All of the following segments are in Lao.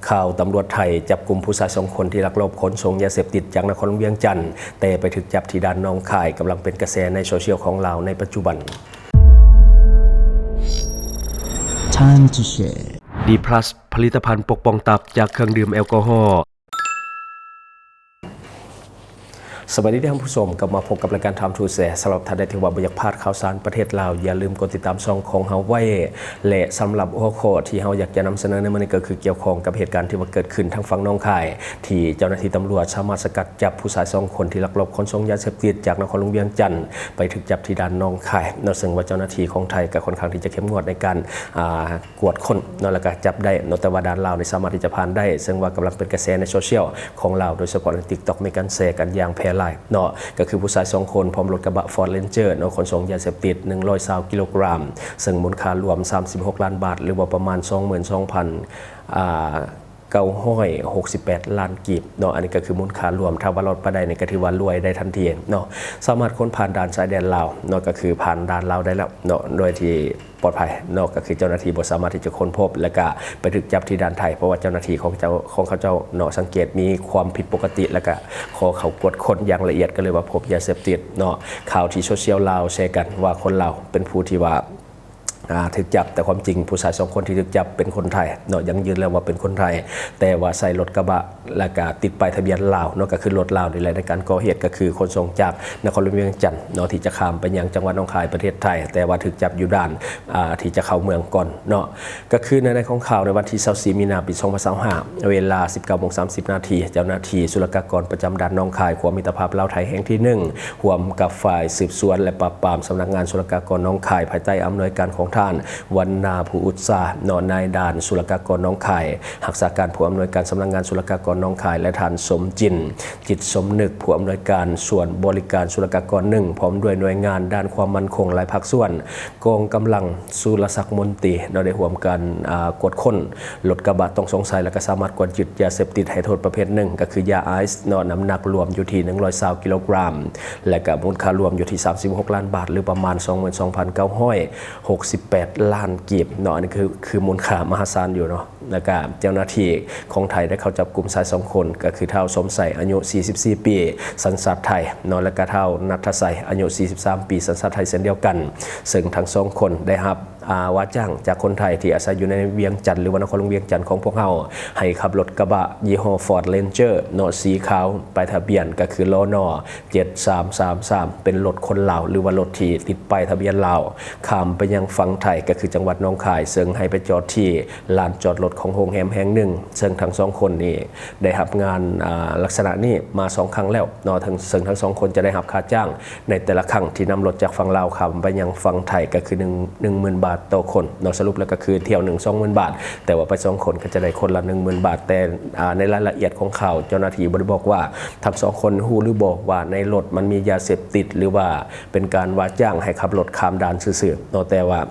ຂ່າວຕຳຫຼວດໄທຈັບກຸມຜູ້ຊາຍສອງຄົນທີ່ລັກລອບຂົນສົ່ງຢາເສບຕິດຈາກນະຄອນຫຼວງວຽງຈັນ ແຕ່ໄປຖືກຈັບທີ່ດ່ານໜອງຄາຍ ກຳລັງເປັນກະແສໃນໂຊຊຽວຂອງລາວໃນປັດຈຸບັນ. Time to share. ດີພລັສ ຜະລິດຕະພັນປົກປ້ອງຕັບຈາກເຄື່ອງດື່ມແອລກໍຮໍ. ສະບາຍດີທ່ານຜູ້ຊົມ, ກັບມາພົບກັບລາຍການ Time to Share. ສຳລັບທ່ານໃດທີ່ວ່າບໍ່ຢາກພາດຂ່າວສານປະເທດລາວ, ຢ່າລືມກົດຕິດຕາມຊ່ອງຂອງເຮົາໄວ້ ແລະ ສຳລັບຫົວຂໍ້ທີ່ເຮົາຢາກຈະນຳສະເໜີໃນມື້ນີ້ ກໍຄືກ່ຽວຂ້ອງກັບເຫດການທີ່ວ່າເກີດຂຶ້ນທາງຝັ່ງໜອງຄາຍ ທີ່ເຈົ້າໜ້າທີ່ຕຳຫຼວດສາມາດສະກັດຈັບຜູ້ຊາຍສອງຄົນທີ່ລັກລອບຂົນສົ່ງຢາເສບຕິດຈາກນະຄອນຫຼວງວຽງຈັນ ໄປຖືກຈັບທີ່ດ່ານໜອງຄາຍເນາະ, ເຊິ່ງວ່າເຈົ້າໜ້າທີ່ຂອງໄທກໍຄ່ອນຂ້າງທີ່ຈະເຂັ້ມງວດໃນການ ອ່າ ກວດຄົ້ນເນາະ ແລ້ວກໍຈັບໄດ້ເນາະ, ແຕ່ວ່າດ່ານລາວນີ້ສາມາດທີ່ຈະຜ່ານໄດ້, ເຊິ່ງວ່າກຳລັງເປັນກະແສໃນໂຊຊຽວຂອງລາວ ໂດຍສະເພາະໃນ TikTok ມີການແຊກັນຢ່າງແຜ່ຫຼາຍເນາະ, ກໍຄືຜູ້ຊາຍສອງຄົນພ້ອມລົດກະບະ Ford Ranger ເນາະ ຂົນສົ່ງຢາເສບຕິດໜຶ່ງຮ້ອຍຊາວກິໂລກຣາມ ເຊິ່ງມູນຄ່າລວມສາມສິບຫົກລ້ານບາດ ຫຼືວ່າປະມານສອງໝື່ນສອງພັນ ອ່າ ເກົ້າຮ້ອຍຫົກສິບແປດລ້ານກີບເນາະ, ອັນນີ້ກໍຄືມູນຄ່າລວມ, ຖ້າວ່າລອດໄປໄດ້ນີ້ກໍຖືວ່າລວຍໄດ້ທັນທີເນາະ, ສາມາດຂົນຜ່ານດ່ານຊາຍແດນລາວເນາະ, ກໍຄືຜ່ານດ່ານລາວໄດ້ແລ້ວເນາະ, ໂດຍທີ່ ປອດໄພເນາະ, ກໍຄືເຈົ້າໜ້າທີ່ບໍ່ສາມາດທີ່ຈະຄົ້ນພົບ ແລະກະໄປຖືກຈັບທີ່ດ່ານໄທ, ເພາະວ່າເຈົ້າໜ້າທີ່ຂອງເຈົ້າ ຂອງເຂົາເຈົ້າເນາະ ສັງເກດມີຄວາມຜິດປົກກະຕິ ແລະກະຂໍເຂົ້າກວດຄົ້ນຢ່າງລະອຽດ ກໍເລີຍວ່າພົບຢາເສບຕິດເນາະ. ຂ່າວທີ່ໂຊຊຽວລາວແຊກັນວ່າຄົນລາວເປັນຜູ້ທີ່ວ່າ ອ່າ ຖືກຈັບ, ແຕ່ຄວາມຈິງຜູ້ຊາຍສອງຄົນທີ່ຖືກຈັບເປັນຄົນໄທເນາະ, ຍັງຢືນແລ້ວວ່າເປັນຄົນໄທ, ແຕ່ວ່າໃຊ້ລົດກະບະ ແລະກະຕິດປ້າຍທະບຽນລາວເນາະ, ກໍຄືລົດລາວນີ້ແຫຼະໃນການກໍ່ເຫດ, ກໍຄືຂົນສົ່ງຈາກນະຄອນຫຼວງວຽງຈັນເນາະ ທີ່ຈະຂ້າມໄປຍັງຈັງຫວັດໜອງຄາຍ ປະເທດໄທ, ແຕ່ວ່າຖືກຈັບຢູ່ດ່ານ ອ່າ ທີ່ຈະເຂົ້າເມືອງກ່ອນເນາະ. ກໍຄືໃນ ໃນຂອງຂ່າວໃນວັນທີຊາວສີ່ມີນາ ປີສອງພັນຊາວຫ້າ ເວລາສິບເກົ້າໂມງສາມສິບນາທີ ເຈົ້າໜ້າທີ່ສຸລະກາກອນປະຈຳດ່ານໜອງຄາຍ ຂົວມິດຕະພາບລາວໄທແຫ່ງທີໜຶ່ງ ຮ່ວມກັບຝ່າຍສືບສວນ ແລະ ປາບປາມ ສຳນັກງານສຸລະກາກອນໜອງຄາຍ ພາຍໃຕ້ອຳນວຍການຂອງທ່ານ ວັນນາ ພູອຸດສາ ເນາະ, ນາຍດ່ານສຸລະກາກອນໜອງຄາຍ, ຮັກສາການຜູ້ອຳນວຍການສຳນັກງານສຸລະກາກອນໜອງຄາຍ ແລະ ທ່ານ ສົມຈິນ ຈິດສົມນຶກ ຜູ້ອຳນວຍການສ່ວນບໍລິການສຸລະກາກອນໜຶ່ງ ພ້ອມດ້ວຍໜ່ວຍງານດ້ານຄວາມໝັ້ນຄົງຫຼາຍພາກສ່ວນ, ກອງກຳລັງສຸລະສັກມົນຕີເນາະ ໄດ້ຮ່ວມກັນ ອ່າ ກວດຄົ້ນລົດກະບະຕ້ອງສົງໄສ ແລະ ກໍສາມາດກວດຍຶດຢາເສບຕິດໃຫ້ໂທດປະເພດໜຶ່ງ ກໍຄືຢາໄອສ໌ເນາະ, ນ້ຳໜັກລວມຢູ່ທີ່ໜຶ່ງຮ້ອຍຊາວກິໂລກຣາມ ແລະ ກໍມູນຄ່າລວມຢູ່ທີ່ສາມສິບຫົກລ້ານບາດ ຫຼື ປະມານສອງໝື່ນສອງພັນເກົ້າຮ້ອຍຫົກສິບແປດລ້ານກີບເນາະ, ອັນນີ້ຄື ຄືມູນຄ່າມະຫາສານຢູ່ເນາະ. ແລ້ວກະເຈົ້າໜ້າທີ່ຂອງໄທໄດ້ເຂົ້າຈັບກຸມຊາຍສອງຄົນ ກໍຄືທ້າວ ສົມໄຊ ອາຍຸສີ່ສິບສີ່ປີ ສັນຊາດໄທເນາະ ແລ້ວກະທ້າວ ນັດທະໄຊ ອາຍຸສີ່ສິບສາມປີ ສັນຊາດໄທເຊັ່ນດຽວກັນ, ເຊິ່ງທັງສອງຄົນໄດ້ຮັບ ອ່າ ວ່າຈ້າງຈາກຄົນໄທທີ່ອາໄສຢູ່ໃນວຽງຈັນ ຫຼືວ່ານະຄອນຫຼວງວຽງຈັນຂອງພວກເຮົາ ໃຫ້ຂັບລົດກະບະຍີ່ຫໍ້ Ford Ranger ເນາະ ສີຂາວ ປ້າຍທະບຽນກໍຄື ລນ ເຈັດສາມສາມສາມ ເປັນລົດຄົນລາວ ຫຼືວ່າລົດທີ່ຕິດປ້າຍທະບຽນລາວ ຂ້າມໄປຍັງຝັ່ງໄທ ກໍຄືຈັງຫວັດໜອງຄາຍ, ເຊິ່ງໃຫ້ໄປຈອດທີ່ລານຈອດລົດຂອງໂຮງແຮມແຫ່ງໜຶ່ງ, ເຊິ່ງທັງສອງຄົນນີ້ໄດ້ຮັບງານ ອ່າ ລັກສະນະນີ້ມາສອງຄັ້ງແລ້ວເນາະ, ເຊິ່ງ ເຊິ່ງທັງສອງຄົນຈະໄດ້ຮັບຄ່າຈ້າງໃນແຕ່ລະຄັ້ງທີ່ນຳລົດຈາກຝັ່ງລາວຂ້າມໄປຍັງຝັ່ງໄທ ກໍຄືໜຶ່ງ ໜຶ່ງໝື່ນບາດຕໍ່ຄົນເນາະ, ສະຫຼຸບແລ້ວກໍຄືຖ້ຽວໜຶ່ງສອງໝື່ນບາດ, ແຕ່ວ່າໄປສອງຄົນກໍຈະໄດ້ຄົນລະໜຶ່ງໝື່ນບາດ, ແຕ່ ອ່າ ໃນລາຍລະອຽດຂອງຂ່າວ ເຈົ້າໜ້າທີ່ບໍ່ໄດ້ບອກວ່າທັງສອງຄົນຮູ້ຫຼືບໍ່ວ່າໃນລົດມັນມີຢາເສບຕິດ ຫຼືວ່າເປັນການວ່າຈ້າງໃຫ້ຂັບລົດຂ້າມດ່ານຊື່ໆເນາະ, ແຕ່ວ່າ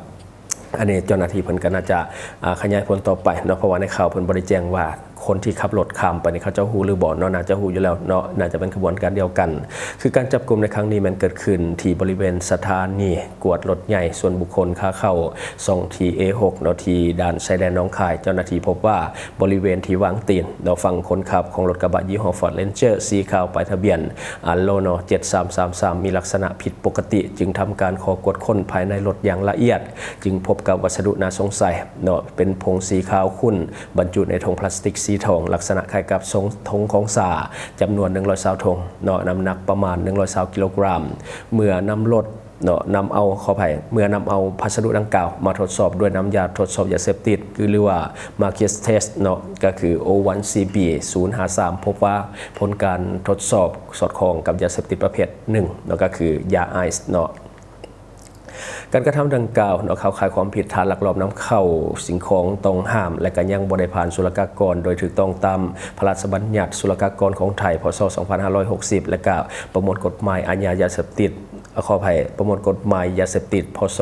ອັນນີ້ເຈົ້າໜ້າທີ່ເພິ່ນກໍໜ້າຈະ ອ່າ ຂະຫຍາຍຜົນຕໍ່ໄປເນາະ, ເພາະວ່າໃນຂ່າວເພິ່ນບໍ່ໄດ້ແຈ້ງວ່າຄົນທີ່ຂັບລົດຂ້າມໄປນີ້ເຂົາເຈົ້າຮູ້ຫຼືບໍ່ເນາະ, ໜ້າຈະຮູ້ຢູ່ແລ້ວເນາະ, ໜ້າຈະເປັນຂະບວນການດຽວກັນ. ຄືການຈັບກຸມໃນຄັ້ງນີ້ແມ່ນເກີດຂຶ້ນທີ່ບໍລິເວນສະຖານີກວດລົດໃຫຍ່ສ່ວນບຸກຄົນຂາເຂົ້າ ຊ່ອງທີເອຫົກເນາະ ທີ່ດ່ານຊາຍແດນໜອງຄາຍ. ເຈົ້າໜ້າທີ່ພົບວ່າບໍລິເວນທີ່ວາງຕີນເນາະ ຝັ່ງຄົນຂັບຂອງລົດກະບະຍີ່ຫໍ້ Ford Ranger ສີຂາວ ປ້າຍທະບຽນ ອາ ລນ ເຈັດສາມສາມສາມ ມີລັກສະນະຜິດປົກກະຕິ ຈຶ່ງທຳການຂໍກວດຄົ້ນພາຍໃນລົດຢ່າງລະອຽດ, ຈຶ່ງພົບກັບວັດສະດຸໜ້າສົງໄສເນາະ ເປັນຜົງສີຂາວຂຸ້ນ ບັນຈຸໃນຖົງພລາສຕິກສີທອງ ລັກສະນະຄ້າຍກັບຊົງ ຖົງຂອງສາ ຈຳນວນໜຶ່ງຮ້ອຍຊາວຖົງເນາະ, ນ້ຳໜັກປະມານໜຶ່ງຮ້ອຍຊາວກິໂລກຣາມ. ເມື່ອນຳລົດເນາະ ນຳເອົາ ຂໍອະໄພ ເມື່ອນຳເອົາພັດສະດຸດັ່ງກ່າວມາທົດສອບດ້ວຍນ້ຳຢາທົດສອບຢາເສບຕິດ ຄື ຫຼືວ່າ Marquis Test ເນາະ ກໍຄື ໂອວັນຊີບີ ສູນຫ້າສາມ ພົບວ່າຜົນການທົດສອບສອດຄ່ອງກັບຢາເສບຕິດປະເພດໜຶ່ງເນາະ ກໍຄືຢາໄອສ໌ເນາະ. ການກະທຳດັ່ງກ່າວເນາະ ເຂົ້າຂ່າຍຄວາມຜິດຖານລັກລອບນຳເຂົ້າສິ່ງຂອງຕ້ອງຫ້າມ ແລະ ກໍຍັງບໍ່ໄດ້ຜ່ານສຸລະກາກອນໂດຍຖືກຕ້ອງຕາມພະລາຊະບັນຍັດສຸລະກາກອນຂອງໄທ ພ.ສ. ສອງພັນຫ້າຮ້ອຍຫົກສິບ ແລະ ກໍປະມວນກົດໝາຍອາຍາຢາເສບຕິດ ຂໍອະໄພ ປະມວນກົດໝາຍຢາເສບຕິດ ພ.ສ.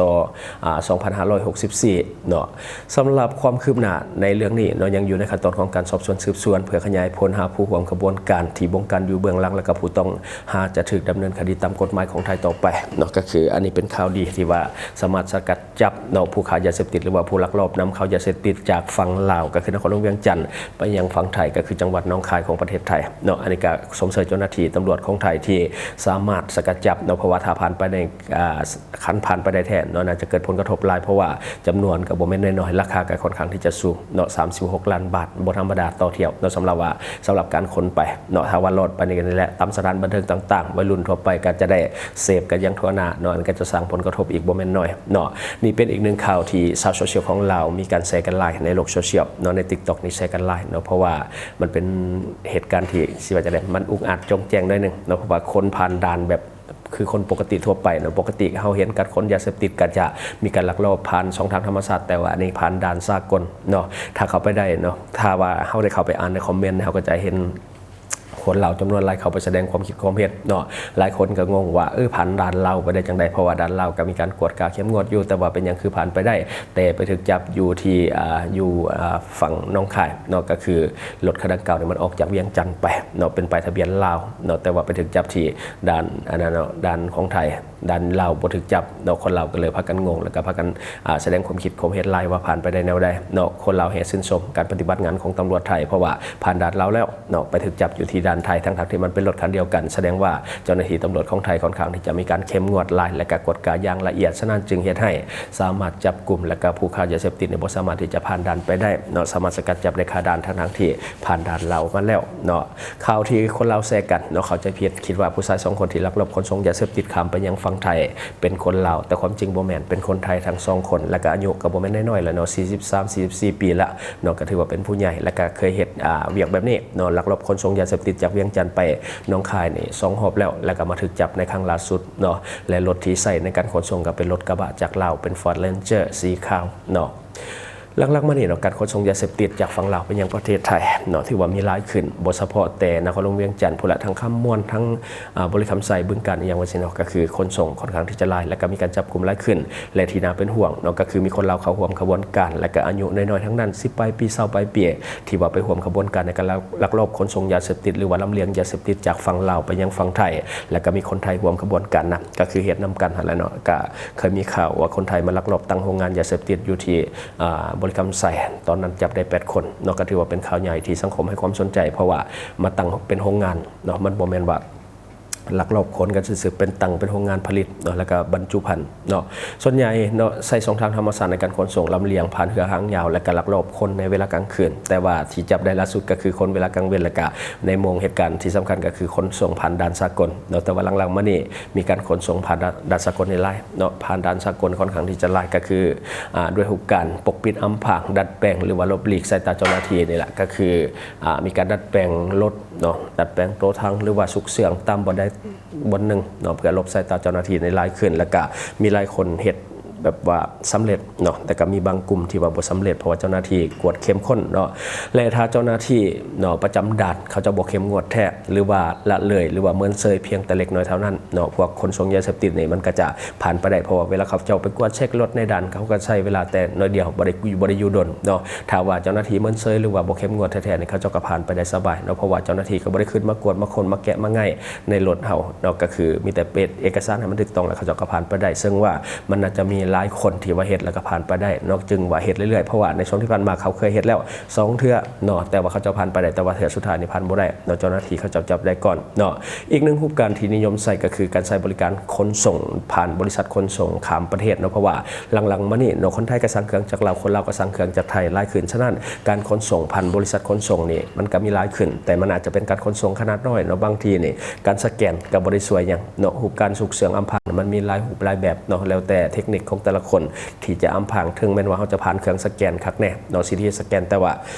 ອາ ສອງພັນຫ້າຮ້ອຍຫົກສິບສີ່ເນາະ. ສຳລັບຄວາມຄືບໜ້າໃນເລື່ອງນີ້ເນາະ ຍັງຢູ່ໃນຂັ້ນຕອນຂອງການສອບສວນສືບສວນ ເພື່ອຂະຫຍາຍຜົນຫາຜູ້ຮ່ວມຂະບວນການທີ່ບົງການຢູ່ເບື້ອງຫຼັງ ແລະ ກໍຜູ້ຕ້ອງຫາຈະຖືກດຳເນີນຄະດີຕາມກົດໝາຍຂອງໄທຕໍ່ໄປເນາະ. ກໍຄືອັນນີ້ເປັນຂ່າວດີທີ່ວ່າສາມາດສະກັດຈັບເນາະ ຜູ້ຄ້າຢາເສບຕິດ ຫຼືວ່າຜູ້ລັກລອບນຳເຂົ້າຢາເສບຕິດຈາກຝັ່ງລາວ ກໍຄືນະຄອນຫຼວງວຽງຈັນ ໄປຍັງຝັ່ງໄທ ກໍຄືຈັງຫວັດໜອງຄາຍຂອງປະເທດໄທເນາະ. ອັນນີ້ກໍຊົມເຊີຍເຈົ້າໜ້າທີ່ຕຳຫຼວດຂອງໄທທີ່ສາມາດສະກັດຈັບເນາະ ເພາະວ່າຖ້າຜ່ານໄປໃນ ອາ ຄັນຜ່ານໄປໄດ້ແທ້ເນາະ ໜ້າຈະເກີດຜົນກະທົບຫຼາຍ ເພາະວ່າຈຳນວນກໍບໍ່ແມ່ນນ້ອຍໆ ລາຄາກໍຄ່ອນຂ້າງທີ່ຈະສູງເນາະ ສາມສິບຫົກລ້ານບາດ ບໍ່ທຳມະດາຕໍ່ຖ້ຽວເນາະ. ສຳລັບວ່າ ສຳລັບການຂົນໄປເນາະ ຖ້າວ່າລອດໄປນີ້ແຫຼະ ຕາມສະຖານບັນເທີງຕ່າງໆ ໄວລຸ້ນທົ່ວໄປກໍຈະໄດ້ເສບກັນຢ່າງທົ່ວໜ້າເນາະ. ອັນນີ້ກໍຈະສ້າງຜົນກະທົບອີກບໍ່ແມ່ນນ້ອຍເນາະ. ນີ້ເປັນອີກໜຶ່ງຂ່າວທີ່ຊາວໂຊຊຽວຂອງລາວມີການແຊກັນຫຼາຍໃນໂລກໂຊຊຽວເນາະ ໃນ TikTok ນີ້ແຊກັນຫຼາຍເນາະ ເພາະວ່າມັນເປັນເຫດການທີ່ ຊິວ່າຈັ່ງໃດ ມັນອຸກອາດໂຈງແຈ້ງໜ້ອຍໜຶ່ງເນາະ ເພາະວ່າຄົນຜ່ານດ່ານແບບ ຄືຄົນປົກກະຕິທົ່ວໄປເນາະ. ປົກກະຕິເຮົາເຫັນການຂົນຢາເສບຕິດກໍຈະມີການລັກລອບຜ່ານຊ່ອງທາງທຳມະຊາດ ແຕ່ວ່າອັນນີ້ຜ່ານດ່ານສາກົນເນາະ. ຖ້າເຂົ້າໄປໄດ້ເນາະ ຖ້າວ່າເຮົາໄດ້ເຂົ້າໄປອ່ານໃນຄອມເມັນ ເຮົາກໍຈະເຫັນຄົນລາວຈຳນວນຫຼາຍເຂົ້າໄປສະແດງຄວາມຄິດຄວາມເຫັນເນາະ. ຫຼາຍຄົນກໍງົງວ່າ ເອີ ຜ່ານດ່ານລາວໄປໄດ້ຈັ່ງໃດ ເພາະວ່າດ່ານລາວກໍມີການກວດກາເຂັ້ມງວດຢູ່ ແຕ່ວ່າເປັນຫຍັງຄືຜ່ານໄປໄດ້ ແຕ່ໄປຖືກຈັບຢູ່ທີ່ ອາ ຢູ່ ອາ ຝັ່ງໜອງຄາຍເນາະ. ກໍຄືລົດຄັນດັ່ງກ່າວນີ້ມັນອອກຈາກວຽງຈັນໄປເນາະ ເປັນປ້າຍທະບຽນລາວເນາະ ແຕ່ວ່າໄປຖືກຈັບທີ່ດ່ານ ອັນນັ້ນເນາະ ດ່ານຂອງໄທ ດ່ານລາວບໍ່ຖືກຈັບເນາະ. ຄົນລາວກໍເລີຍພາກັນງົງ ແລ້ວກໍພາກັນ ອາ ສະແດງຄວາມຄິດຄວາມເຫັນຫຼາຍວ່າຜ່ານໄປໄດ້ແນວໃດເນາະ. ຄົນລາວແຫ່ຊື່ນຊົມການປະຕິບັດງານຂອງຕຳຫຼວດໄທ ເພາະວ່າຜ່ານດ່ານລາວແລ້ວເນາະ ໄປຖືກຈັບຢູ່ທີ່ດ່ານໄທ ທັງໆທີ່ມັນເປັນລົດຄັນດຽວກັນ ສະແດງວ່າເຈົ້າໜ້າທີ່ຕຳຫຼວດຂອງໄທຄ່ອນຂ້າງທີ່ຈະມີການເຂັ້ມງວດຫຼາຍ ແລະ ກໍກວດກາຢ່າງລະອຽດ. ສະນັ້ນຈຶ່ງເຮັດໃຫ້ສາມາດຈັບກຸມ ແລະ ກໍຜູ້ຄ້າຢາເສບຕິດນີ້ບໍ່ສາມາດທີ່ຈະຜ່ານດ່ານໄປໄດ້ເນາະ ສາມາດສະກັດຈັບໄດ້ຄາດ່ານ ທັງໆທີ່ຜ່ານດ່ານລາວມາແລ້ວເນາະ. ຂ່າວທີ່ຄົນລາວແຊກັນເນາະ ເຂົ້າໃຈຜິດ ຄິດວ່າຜູ້ຊາຍສອງຄົນທີ່ລັກລອບຂົນສົ່ງຢາເສບຕິດຂ້າມໄປຍັງຝັ່ງໄທເປັນຄົນລາວ ແຕ່ຄວາມຈິງບໍ່ແມ່ນ ເປັນຄົນໄທທັງສອງຄົນ ແລະ ກະອາຍຸກໍບໍ່ແມ່ນນ້ອຍໆແລ້ວເນາະ ສີ່ສິບສາມ ສີ່ສິບສີ່ປີລະເນາະ. ກໍຖືວ່າເປັນຜູ້ໃຫຍ່ ແລະ ກະເຄີຍເຮັດ ອາ ວຽກແບບນີ້ເນາະ ລັກລອບຂົນສົ່ງຢາເສບຕິດຈາກວຽງຈັນໄປໜອງຄາຍນີ້ສອງຮອບແລ້ວ ແລະ ກະມາຖືກຈັບໃນຄັ້ງລ່າສຸດເນາະ. ແລະ ລົດທີ່ໃຊ້ໃນການຂົນສົ່ງກໍເປັນລົດກະບະຈາກລາວ ເປັນ Ford Ranger ສີຂາວເນາະ. ຫຼັງໆມານີ້ເນາະ ການຂົນສົ່ງຢາເສບຕິດຈາກຝັ່ງລາວໄປຍັງປະເທດໄທເນາະ ຖືວ່າມີຫຼາຍຂຶ້ນ ບໍ່ສະເພາະແຕ່ນະຄອນຫຼວງວຽງຈັນພຸ້ນລະ ທັງຄຳມ່ວນ ທັງ ອາ ບໍລິຄຳໄຊ ບຶງການ ອີ່ຫຍັງວ່າຊີ້ເນາະ ກໍຄືຂົນສົ່ງຄ່ອນຂ້າງທີ່ຈະຫຼາຍ ແລະ ກໍມີການຈັບກຸມຫຼາຍຂຶ້ນ ແລະ ທີ່ໜ້າເປັນຫ່ວງເນາະ ກໍຄືມີຄົນລາວເຂົ້າຮ່ວມຂະບວນການ ແລະ ກໍອາຍຸນ້ອຍໆທັງນັ້ນ ສິບປາຍປີ ຊາວປາຍປີ ທີ່ວ່າໄປຮ່ວມຂະບວນການໃນການລັກ ລັກລອບຂົນສົ່ງຢາເສບຕິດ ຫຼືວ່າລຳລຽງຢາເສບຕິດຈາກຝັ່ງລາວໄປຍັງຝັ່ງໄທ ແລະ ກໍມີຄົນໄທຮ່ວມຂະບວນການນຳ ກໍຄືເຮັດນຳກັນຫັ້ນແຫຼະເນາະ. ກໍເຄີຍມີຂ່າວວ່າຄົນໄທມາລັກລອບຕັ້ງໂຮງງານຢາເສບຕິດຢູ່ທີ່ ອາ ບໍລິຄຳໄຊ ຕອນນັ້ນຈັບໄດ້ແປດຄົນເນາະ. ກໍຖືວ່າເປັນຂ່າວໃຫຍ່ທີ່ສັງຄົມໃຫ້ຄວາມສົນໃຈ ເພາະວ່າມາຕັ້ງເປັນໂຮງງານເນາະ ມັນບໍ່ແມ່ນວ່າລັກລອບຂົນກັນຊື່ໆ ເປັນຕັ້ງເປັນໂຮງງານຜະລິດເນາະ ແລ້ວກໍບັນຈຸພັນເນາະ. ສ່ວນໃຫຍ່ເນາະ ໃຊ້ຊ່ອງທາງທຳມະຊາດໃນການຂົນສົ່ງລຳລຽງ ຜ່ານເຮືອຫາງຍາວ ແລະ ກໍລັກລອບຂົນໃນເວລາກາງຄືນ ແຕ່ວ່າທີ່ຈັບໄດ້ລ່າສຸດກໍຄືຂົນເວລາກາງເວັນ ແລະ ກໍໃນໂມງເຫດການທີ່ສຳຄັນກໍຄືຂົນສົ່ງຜ່ານດ່ານສາກົນເນາະ. ແຕ່ວ່າຫຼັງໆມານີ້ມີການຂົນສົ່ງຜ່ານດ່ານ ດ່ານສາກົນນີ້ຫຼາຍເນາະ ຜ່ານດ່ານສາກົນຄ່ອນຂ້າງທີ່ຈະຫຼາຍ ກໍຄື ອາ ດ້ວຍຮູບການປົກປິດອຳພາງ ດັດແປງ ຫຼືວ່າຫຼົບຫຼີກສາຍຕາເຈົ້າໜ້າທີ່ນີ້ແຫຼະ ກໍຄື ອາ ມີການດັດແປງລົດເນາະ ດັດແປງໂຕຖັງ ຫຼືວ່າຊຸກເຊື່ອງຕາມບ່ອນໃດບ່ອນໜຶ່ງເນາະ ເພື່ອຫຼົບສາຍຕາເຈົ້າໜ້າທີ່ນີ້ຫຼາຍຂຶ້ນ ແລ້ວກະມີຫຼາຍຄົນເຮັດແບບວ່າສຳເລັດເນາະ ແຕ່ກະມີບາງກຸ່ມທີ່ວ່າບໍ່ສຳເລັດ ເພາະວ່າເຈົ້າໜ້າທີ່ກວດເຂັ້ມຂົ້ນເນາະ ແລະ ຖ້າເຈົ້າໜ້າທີ່ເນາະ ປະຈຳດ່ານເຂົາເຈົ້າບໍ່ເຂັ້ມງວດແທ້ ຫຼືວ່າລະເລີຍ ຫຼືວ່າເມີນເຊີຍພຽງແຕ່ເລັກນ້ອຍເທົ່ານັ້ນ ເນາະ ພວກຂົນສົ່ງຢາເສບຕິດນີ້ມັນກໍຈະຜ່ານໄປໄດ້ ເພາະວ່າເວລາເຂົາເຈົ້າໄປກວດເຊັກລົດໃນດ່ານ ເຂົາກໍໃຊ້ເວລາແຕ່ໜ້ອຍດຽວ ບໍ່ໄດ້ ບໍ່ໄດ້ຢູ່ດົນເນາະ. ຖ້າວ່າເຈົ້າໜ້າທີ່ເມີນເຊີຍ ຫຼືວ່າບໍ່ເຂັ້ມງວດແທ້ໆນີ້ ເຂົາເຈົ້າກໍຜ່ານໄປໄດ້ສະບາຍເນາະ ເພາະວ່າເຈົ້າໜ້າທີ່ກໍບໍ່ໄດ້ຂຶ້ນມາກວດ ມາຄົ້ນ ມາແກະ ມາໄງໃນລົດເຮົາເນາະ ກໍຄືມີແຕ່ເປັນເອກະສານໃຫ້ມັນຖືກຕ້ອງ ແລ້ວເຂົາເຈົ້າກໍຜ່ານໄປໄດ້. ເຊິ່ງວ່າມັນໜ້າຈະມີຫຼາຍຄົນທີ່ວ່າເຮັດແລ້ວກໍຜ່ານໄປໄດ້ເນາະ ຈຶ່ງວ່າເຮັດເລື້ອຍໆ ເພາະວ່າໃນຊ່ວງທີ່ຜ່ານມາເຂົາເຄີຍເຮັດແລ້ວສອງເທື່ອເນາະ ແຕ່ວ່າເຂົາເຈົ້າຜ່ານໄປໄດ້ ແຕ່ວ່າເທື່ອສຸດທ້າຍນີ້ຜ່ານບໍ່ໄດ້ເນາະ ເຈົ້າໜ້າທີ່ເຂົາເຈົ້າຈັບໄດ້ກ່ອນ ເນາະ. ອີກໜຶ່ງຮູບການທີ່ນິຍົມໃຊ້ກໍຄືການໃຊ້ບໍລິການຂົນສົ່ງຜ່ານບໍລິສັດຂົນສົ່ງຂ້າມປະເທດເນາະ ເພາະວ່າຫຼັງໆມານີ້ເນາະ ຄົນໄທກໍສັ່ງເຄື່ອງຈາກລາວ ຄົນລາວກໍສັ່ງເຄື່ອງຈາກໄທຫຼາຍຂຶ້ນ. ສະນັ້ນ ການຂົນສົ່ງຜ່ານບໍລິສັດຂົນສົ່ງນີ້ມັນກໍມີຫຼາຍຂຶ້ນ ແຕ່ມັນອາດຈະເປັນການຂົນສົ່ງຂະໜາດນ້ອຍເນາະ ບາງທີນີ້ການສະແກນກໍບໍ່ໄດ້ຊ່ວຍຫຍັງເນາະ. ຮູບການຊຸກເຊື່ອງອຳພາງມັນມີຫຼາຍຮູບຫຼາຍແບບເນາະ ແລ້ວແຕ່ເທັກນິກຂອງແຕ່ລະຄົນທີ່ຈະອຳພາງ ເຖິງແມ່ນວ່າເຮົາຈະຜ່ານເຄື່ອງສະແກນຄັກແນ່ເນາະ ຊີທີສະແກນ ແຕ່ວ່າ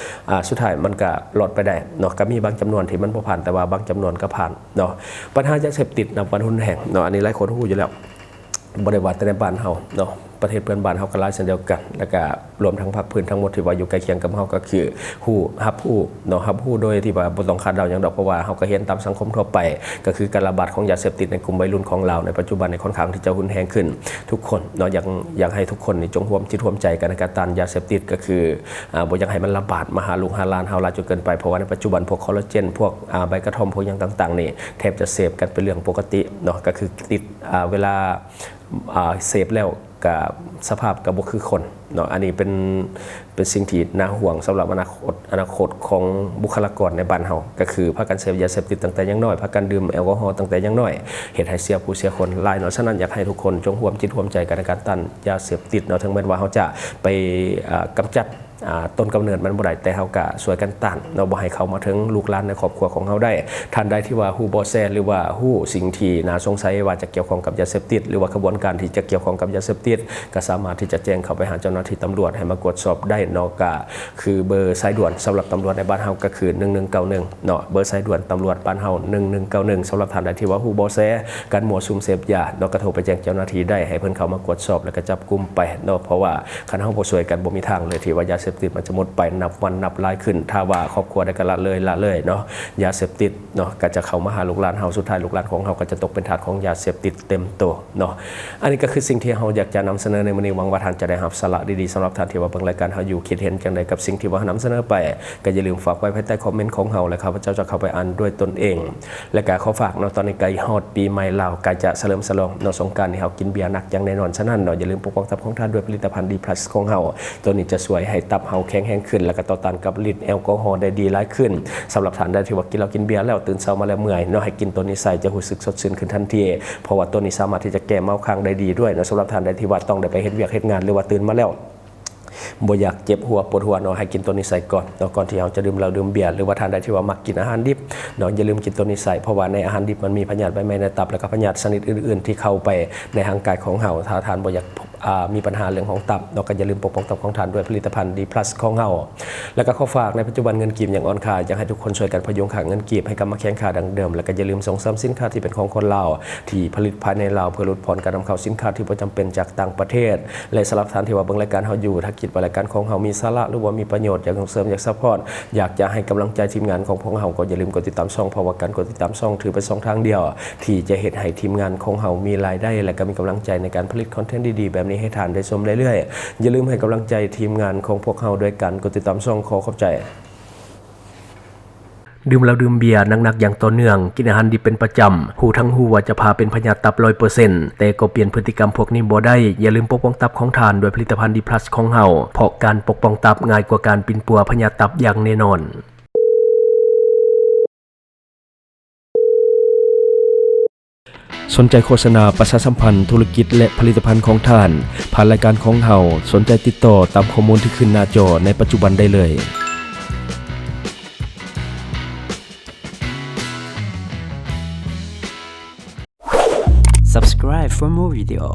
ອາ ສຸດທ້າຍມັນກໍລອດໄປໄດ້ເນາະ ກໍມີບາງຈຳນວນທີ່ມັນບໍ່ຜ່ານ ແຕ່ວ່າບາງຈຳນວນກໍຜ່ານ ເນາະ. ບັນຫາຢາເສບຕິດນັບວັນຮຸນແຮງເນາະ ອັນນີ້ຫຼາຍຄົນຮູ້ຢູ່ແລ້ວ ບໍ່ໄດ້ວ່າແຕ່ໃນບ້ານເຮົາເນາະ ປະເທດເພື່ອນບ້ານເຮົາກໍຫຼາຍເຊັ່ນດຽວກັນ ແລ້ວກໍລວມທັງພາກພື້ນທັງໝົດທີ່ວ່າຢູ່ໃກ້ຄຽງກັບເຮົາ ກໍຄືຮູ້ ຮັບຮູ້ເນາະ ຮັບຮູ້ໂດຍທີ່ວ່າບໍ່ຕ້ອງຄາດເດົາຫຍັງດອກ ເພາະວ່າເຮົາກໍເຫັນຕາມສັງຄົມທົ່ວໄປ ກໍຄືການລະບາດຂອງຢາເສບຕິດໃນກຸ່ມໄວລຸ້ນຂອງລາວໃນປັດຈຸບັນນີ້ຄ່ອນຂ້າງທີ່ຈະຮຸນແຮງຂຶ້ນ. ທຸກຄົນເນາະ ຢາກ ຢາກໃຫ້ທຸກຄົນນີ້ຈົ່ງຮ່ວມຈິດຮ່ວມໃຈກັນໃນການຕ້ານຢາເສບຕິດ ກໍຄື ອາ ບໍ່ຢາກໃຫ້ມັນລະບາດມາຫາລູກຫາຫຼານເຮົາຫຼາຍຈົນເກີນໄປ ເພາະວ່າໃນປັດຈຸບັນພວກຄໍລາເຈນ ພວກ ອາ ໃບກະທ່ອມ ພວກຫຍັງຕ່າງໆນີ້ ແທບຈະເສບກັນເປັນເລື່ອງປົກກະຕິເນາະ ກໍຄືຕິດ ອາ ເວລາ ອາ ເສບແລ້ວກະສະພາບກະບໍ່ຄືຄົນເນາະ. ອັນນີ້ເປັນ ເປັນສິ່ງທີ່ໜ້າຫ່ວງສຳລັບອະນາຄົດ ອະນາຄົດຂອງບຸກຄະລາກອນໃນບ້ານເຮົາ ກະຄືພາກັນເສບຢາເສບຕິດຕັ້ງແຕ່ຍັງນ້ອຍ ພາກັນດື່ມແອລກໍຮໍຕັ້ງແຕ່ຍັງນ້ອຍ ເຮັດໃຫ້ເສຍຜູ້ເສຍຄົນຫຼາຍເນາະ. ສະນັ້ນ ຢາກໃຫ້ທຸກຄົນຈົ່ງຮ່ວມຈິດຮ່ວມໃຈກັນໃນການຕ້ານຢາເສບຕິດເນາະ ເຖິງແມ່ນວ່າເຮົາຈະໄປ ອາ ກຳຈັດ ອາ ຕົ້ນກຳເນີດມັນບໍ່ໄດ້ ແຕ່ເຮົາກະຊ່ວຍກັນຕ້ານເນາະ ບໍ່ໃຫ້ເຂົ້າມາເຖິງລູກຫຼານໃນຄອບຄົວຂອງເຮົາໄດ້. ທ່ານໃດທີ່ວ່າຮູ້ເບາະແສ ຫຼືວ່າຮູ້ສິ່ງທີ່ໜ້າສົງໄສວ່າຈະກ່ຽວຂ້ອງກັບຢາເສບຕິດ ຫຼືວ່າຂະບວນການທີ່ຈະກ່ຽວຂ້ອງກັບຢາເສບຕິດ ກໍສາມາດທີ່ຈະແຈ້ງເຂົ້າໄປຫາເຈົ້າໜ້າທີ່ຕຳຫຼວດໃຫ້ມາກວດສອບໄດ້ເນາະ. ກະຄືເບີສາຍດ່ວນສຳລັບຕຳຫຼວດໃນບ້ານເຮົາກໍຄືໜຶ່ງໜຶ່ງເກົ້າໜຶ່ງເນາະ ເບີສາຍດ່ວນຕຳຫຼວດບ້ານເຮົາໜຶ່ງໜຶ່ງເກົ້າໜຶ່ງ. ສຳລັບທ່ານໃດທີ່ວ່າຮູ້ເບາະແສການມົ້ວສຸມເສບຢາເນາະ ກໍໂທໄປແຈ້ງເຈົ້າໜ້າທີ່ໄດ້ ໃຫ້ເພິ່ນເຂົ້າມາກວດສອບ ແລ້ວກໍຈັບກຸມໄປເນາະ ເພາະວ່າ ຄັນເຮົາບໍ່ຊ່ວຍກັນ ບໍ່ມີທາງເລີຍທີ່ວ່າຢາເສບຕິດມັນຈະໝົດໄປນັບວັນນັບຫຼາຍຂຶ້ນ. ຖ້າວ່າຄອບຄົວໃດກໍລະເລີຍ ລະເລີຍເນາະ ຢາເສບຕິດເນາະ ກໍຈະເຂົ້າມາຫາລູກຫຼານເຮົາ ສຸດທ້າຍລູກຫຼານຂອງເຮົາກໍຈະຕົກເປັນທາດຂອງຢາເສບຕິດເຕັມໂຕເນາະ. ອັນນີ້ກໍຄືສິ່ງທີ່ເຮົາຢາກຈະນຳສະເໜີໃນມື້ນີ້. ຫວັງວ່າທ່ານຈະໄດ້ຮັບສາລະດີໆ. ສຳລັບທ່ານທີ່ວ່າເບິ່ງລາຍການເຮົາຢູ່ ຄິດເຫັນຈັ່ງໃດກັບສິ່ງທີ່ວ່າເຮົານຳສະເໜີໄປ ກໍຢ່າລືມຝາກໄວ້ພາຍໃຕ້ຄອມເມັນຂອງເຮົາ ແລະ ຂ້າພະເຈົ້າຈະເຂົ້າໄປອ່ານດ້ວຍຕົນເອງ. ແລະກະຂໍຝາກເນາະ ຕອນນີ້ໃກ້ຮອດປີໃໝ່ລາວ ໃກ້ຈະສະເຫຼີມສະຫຼອງເນາະ ສົງການນີ້ເຮົາກິນເບຍໜັກຢ່າງແນ່ນອນ. ສະນັ້ນເນາະ ຢ່າລືມປົກປ້ອງຕັບຂອງທ່ານດ້ວຍຜະລິດຕະພັນ ດີພລັສ ຂອງເຮົາ. ໂຕນີ້ຈະຊ່ວຍໃຫ້ຕັບເຮົາແຂງແຮງຂຶ້ນ ແລະກະຕໍ່ຕ້ານກັບລິດແອລກໍຮໍໄດ້ດີຫຼາຍຂຶ້ນ. ສຳລັບທ່ານໃດທີ່ວ່າກິນເຫຼົ້າກິນເບຍແລ້ວ ຕື່ນເຊົ້າມາແລ້ວເມື່ອຍເນາະ ໃຫ້ກິນໂຕນີ້ໃສ່ ຈະຮູ້ສຶກສົດຊື່ນຂຶ້ນທັນທີ ເພາະວ່າໂຕນີ້ສາມາດທີ່ຈະແກ້ເມົາຄ້າງໄດ້ດີດ້ວຍເນາະ. ສຳລັບທ່ານໃດທີ່ວ່າຕ້ອງໄດ້ໄປເຮັດວຽກເຮັດງານ ຫຼືວ່າຕື່ນມາແລ້ວ ບໍ່ຢາກເຈັບຫົວປວດຫົວເນາະ ໃຫ້ກິນໂຕນີ້ໃສ່ກ່ອນເນາະ ກ່ອນທີ່ເຮົາຈະດື່ມເຫຼົ້າດື່ມເບຍ ຫຼືວ່າທ່ານໃດທີ່ວ່າມັກກິນອາຫານດິບເນາະ ຢ່າລືມກິນໂຕນີ້ໃສ່ ເພາະວ່າໃນອາຫານດິບມັນມີພະຍາດໃບໄມ້ໃນຕັບ ແລະກະພະຍາດຊະນິດອື່ນໆທີ່ເຂົ້າໄປໃນຮ່າງກາຍຂອງເຮົາ. ຖ້າທ່ານບໍ່ຢາກ ອາ ມີບັນຫາເລື່ອງຂອງຕັບເນາະ ກໍຢ່າລືມປົກປ້ອງຕັບຂອງທ່ານດ້ວຍຜະລິດຕະພັນ ດີພລັສ ຂອງເຮົາ. ແລະກະຂໍຝາກ ໃນປັດຈຸບັນເງິນກີບຍັງອ່ອນຄ່າ ຢາກໃຫ້ທຸກຄົນຊ່ວຍກັນພະຍຸງຄ່າເງິນກີບໃຫ້ກັບມາແຂງຄ່າດັ່ງເດີມ ແລະກະຢ່າລືມສົ່ງເສີມສິນຄ້າທີ່ເປັນຂອງຄົນລາວ ທີ່ຜະລິດພາຍໃນລາວ ເພື່ອຫຼຸດຜ່ອນການນຳເຂົ້າສິນຄ້າທີ່ບໍ່ຈຳເປັນຈາກຕ່າງປະເທດ. ແລະສຳລັບທ່ານທີ່ວ່າເບິ່ງລາຍການເຮົາຢູ່ ຖ້າຄິດວ່າລາຍການຂອງເຮົາມີສາລະ ຫຼືວ່າມີປະໂຫຍດ ຢາກສົ່ງເສີມ ຢາກຊັບພອດ ຢາກຈະໃຫ້ກຳລັງໃຈທີມງານຂອງພວກເຮົາ ກໍຢ່າລືມກົດຕິດຕາມຊ່ອງ ເພາະວ່າການກົດຕິດຕາມຊ່ອງຖືເປັນຊ່ອງທາງດຽວ ທີ່ຈະເຮັດໃຫ້ທີມງານຂອງເຮົາມີລາຍໄດ້ ແລະກະມີກຳລັງໃຈໃນການຜະລິດຄອນເທັນດີໆແບບນີ້ໃຫ້ທ່ານໄດ້ຊົມເລື້ອຍໆ. ຢ່າລືມໃຫ້ກຳລັງໃຈທີມງານຂອງພວກເຮົາດ້ວຍການກົດຕິດຕາມຊ່ອງ. ຂໍຂອບໃຈ. ດື່ມເຫຼົ້າດື່ມເບຍໜັກໆຢ່າງຕໍ່ເນື່ອງ, ກິນອາຫານດິບເປັນປະຈຳ, ຮູ້ທັງຮູ້ວ່າຈະພາເປັນພະຍາດຕັບຮ້ອຍເປີເຊັນ ແຕ່ກໍປ່ຽນພຶດຕິກຳພວກນີ້ບໍ່ໄດ້. ຢ່າລືມປົກປ້ອງຕັບຂອງທ່ານດ້ວຍຜະລິດຕະພັນ ດີພລັສ ຂອງເຮົາ, ເພາະການປົກປ້ອງຕັບງ່າຍກວ່າການປິ່ນປົວພະຍາດຕັບຢ່າງແນ່ນອນ. ສົນໃຈໂຄສະນາປະຊາສຳພັນທຸລະກິດ ແລະ ຜະລິດຕະພັນຂອງທ່ານ ຜ່ານລາຍການຂອງເຮົາ, ສົນໃຈຕິດຕໍ່ຕາມຂໍ້ມູນທີ່ຂຶ້ນໜ້າຈໍໃນປັດຈຸບັນໄດ້ເລີຍ. Subscribe for more video.